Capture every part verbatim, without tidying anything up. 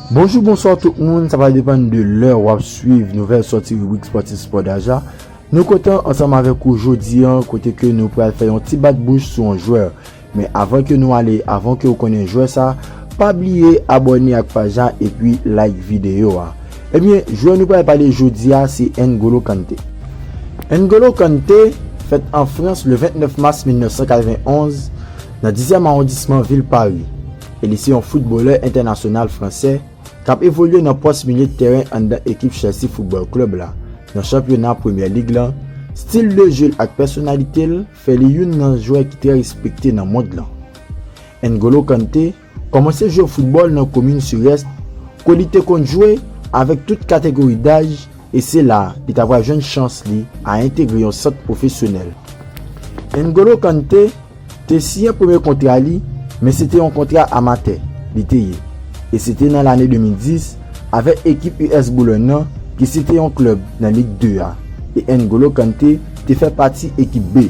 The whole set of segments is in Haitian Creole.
Bonjou, bonswa tout moun, sa va depann de lè w ap swiv nouvèl sòti ribrik Spòtif Spò Daja. Nou kontan ansanm avèk ou jodi a, kote ke nou pral fè yon ti bat bouch sou yon jwè. Men avan ke nou ale, avan ke w konnen jwè sa, pa bliye abòne ak paj la epi like videyo a. Ebyen, jwè nou pral pale jodi a se N'Golo Kanté. N'Golo Kanté fèt an Frans le vennèf mas mil nèf san katrevenn onz, nan dizyèm awondisman vil Pari, e li se yon foutbolè entènasyonal fransè k ap evolye nan pòs milye de tèren anndan ekip Chelsea Football Club la, nan chanpyona Premyè Lig lan. Stil de je l ak pèsonalite l fè li youn nan jwè ki trè respekte nan mond lan. N'Golo Kanté kòmanse jwe foutbòl nan komin Sud-Est, kote li te konn jwe avèk tout kategori daj, e se la li ta pral jwenn chans li a entegre yon sant pwofesyonèl. N'Golo Kanté te siyen premye kontra li, men se te yon kontra amatè li te ye, e se te nan lane de mil dis avèk ekip U S Boulogne nan, ki se te yon klèb nan Lig de a, e N'Golo Kanté te fè pati ekip B.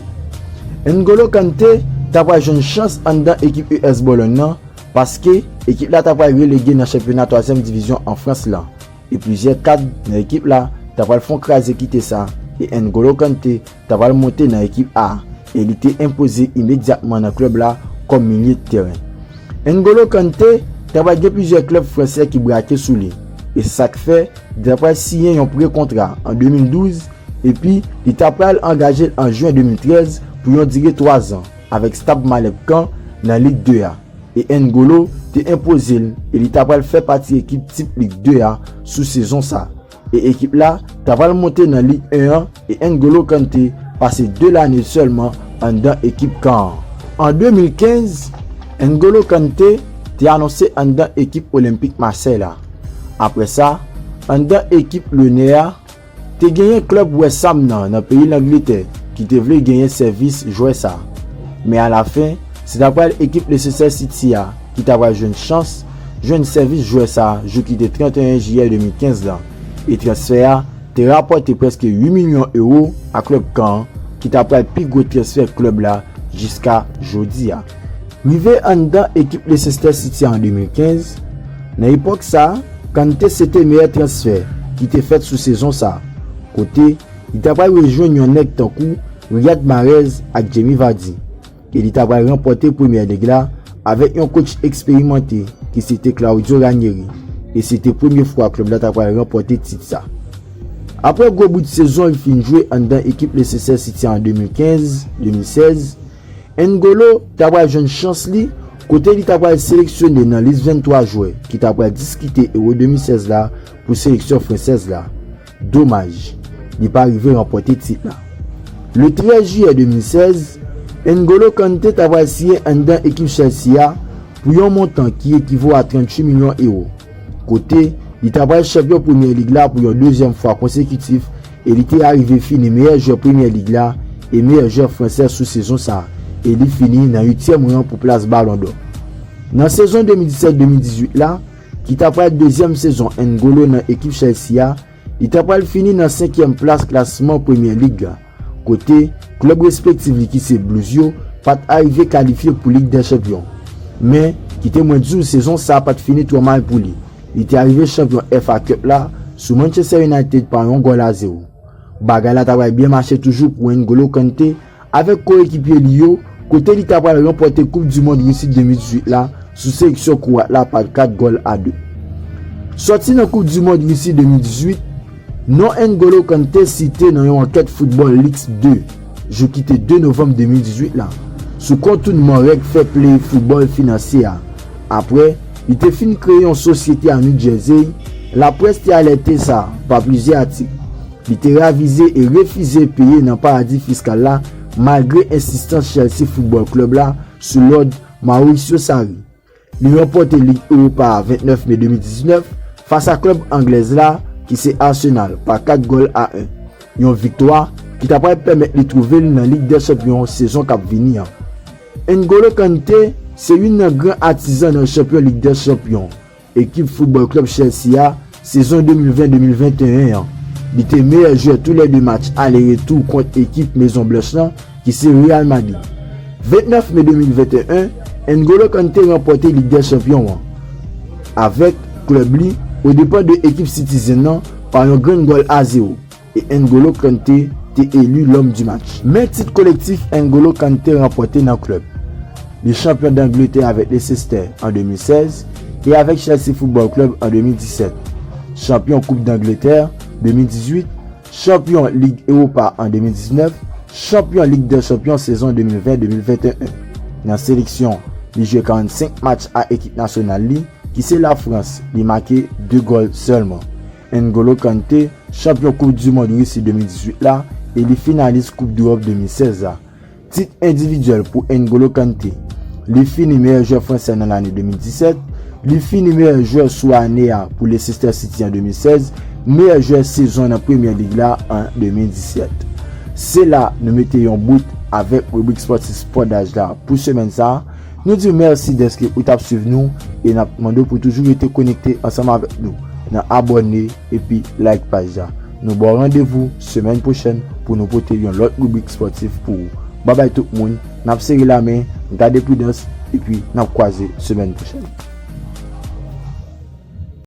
N'Golo Kanté ta pral jwenn chans anndan ekip U S Boulogne nan, paske ekip la ta pral relege nan chanpyona twazyèm divizyon an Frans lan, e plizyè kad nan ekip la ta pral fè yon kraze kite sa, e N'Golo Kanté ta pral monte nan ekip A, e li te enpoze imedyatman nan klèb la kòm milye de tèren. N'Golo Kanté ta pral gen plizyè klèb fransè ki brake sou li, e sa k fè li ta pral siyen yon pre kontra an de mil douz, epi li ta pral angaje l an jen de mil trèz pou yon dire twa zan avèk Stade Malherbe Caen nan Lig de a. E N'Golo te enpoze l, e li ta pral fè pati ekip tip Lig de a sou sezon sa. E ekip la ta pral monte nan Lig en an, e N'Golo Kanté pase de lane sèlman anndan ekip Caen an. An de mil kenz, N'Golo Kanté te anonse anndan ekip Olympique Marseille la. Apre sa, anndan ekip Lyonnais a, te genyen klèb West Ham nan, nan peyi Langletè, ki te vle genyen sèvis jwè sa. Men alafen, se ta pral ekip Leicester City a ki ta pral jwenn chans jwenn sèvis jwè sa jou ki te trannteyen jiyè de mil kenz lan. E transfè a te rapòte prèske uit milyon ewo a klèb Caen an, ki ta pral pi gwo transfè klèb la jiska jodi a. Rive anndan ekip Leicester City an de mil kenz, nan epòk sa, Kanté se te meyè transfè ki te fèt sou sezon sa, kote li ta pral rejwenn yon nèg tankou Riyad Mahrez ak Jamie Vardy, e li ta pral ranpòte Premyè Lig la avèk yon coach eksperimante ki se te Claudio Ranieri, e se te premye fwa klèb la ta pral ranpòte tit sa. Apre gwo bout sezon li fin jwe anndan ekip Leicester City an de mil kenz, de mil sèz, N'Golo ta pral jwenn chans li, kote li ta pral seleksyone nan lis venntwa jwè ki ta pral diskite Euro de mil sèz la pou seleksyon fransèz la. Domaj, li pa rive ranpòte tit la. Le trèz jiyè de mil sèz, N'Golo Kanté ta pral siyen anndan ekip Chelsea a pou yon montan ki ekivo a tranntuit milyon ewo, kote li ta pral chanpyon Premyè Lig la pou yon dezyèm fwa konsekitif, e li te arive fini meyè jwè Premyè Lig la e meyè jwè fransè sou sezon sa, e li fini nan uityèm ran pou plas Balon dò. Nan sezon de mil disèt de mil dizuit la, ki ta pral dezyèm sezon N'Golo nan ekip Chelsea a, li ta pral fini nan senkyèm plas klasman Premyè Lig la, kote klèb respektif li ki se Blues yo pa t arive kalifye pou Lig dè Chanpyon. Men, kite mwen di w, sezon sa pa t fini twò mal pou li. Li te arive chanpyon F A Cup la sou Manchester United pa yon gòl a zewo. Bagay la ta pral byen mache toujou pou N'Golo Kanté avèk koyekipye li yo, kote li ta pral ranpòte Koup di Mond Risi de mil dizuit la sou seleksyon Kwat la pa kat gòl a de. Sòti nan Koup di Mond Risi de mil dizuit, non N'Golo Kanté site nan yon ankèt Football Leaks de, jou ki te de novanm de mil dizuit la, sou kontounman règ fair play foutbòl finansye a. Apre li te fin kreye yon sosyete a New Jersey, laprès te alète sa pa plizyè atik. Li te ravize e refize peye nan paradi fiskal la, malgre ensistans Chelsea Football Club la sou lòd Maurizio Sarri. Li ranpòte Lig Ewopa a vennèf me de mil diznèf fas a klèb anglèz la, ki se Arsenal, pa kat gòl a en. Yon viktwa ki ta pral pèmèt li twouve l nan Lig dè Chanpyon sezon k ap vini an. N'Golo Kanté se youn nan gran atizan nan chanpyon Lig dè Chanpyon ekip foutbòl klèb Chelsea a, sezon de mil ven de mil venteyen an. Li te meyè jwè tou lè de match ale retou kont ekip Mezon Blanch lan, ki se Real Madrid. Vennèf me de mil venteyen, N'Golo Kanté ranpòte Lig dè Chanpyon an avèk klèb li, odepan de ekip Citizen nan, pa yon grenn gòl a zewo, e N'Golo Kanté te eli lòm di match. Men tit kolektif N'Golo Kanté ranpòte nan klèb. Li chanpyon Dangletè avèk Leicester an de mil sèz e avèk Chelsea Football Club an de mil disèt. Chanpyon Koup Dangletè de mil dizuit, chanpyon Lig Ewopa an de mil diznèf, chanpyon Lig dè Chanpyon sezon de mil ven de mil venteyen. Nan seleksyon, li jwe karannsenk match a ekip nasyonal li, ki se Lafrans, li make de gòl sèlman. N'Golo Kanté, chanpyon Koup di Mond Risi de mil dizuit la, e li finalis Koup Dewòp de mil sèz la. Tit endividyèl pou N'Golo Kanté. Li fini meyè jwè fransè nan lane de mil disèt. Li fini meyè jwè sou ane a pou Leicester City an de mil sèz, meyè jwè sezon nan Premyè Lig la an de mil disèt. Se la nou mete yon bout avèk ribrik spòtif Pòdaj la pou semèn sa a. Nou di w mèsi dèske ou t ap swiv nou e n ap mande w pou toujou rete konekte ansanm avèk nou nan abòne epi like paj la. Nou ba w randevou semèn pwochèn pou nou pote yon lòt ribrik spòtif pou ou. Babay tout moun, n ap sere lamen, gade pridans, epi n ap kwaze semèn pwochèn.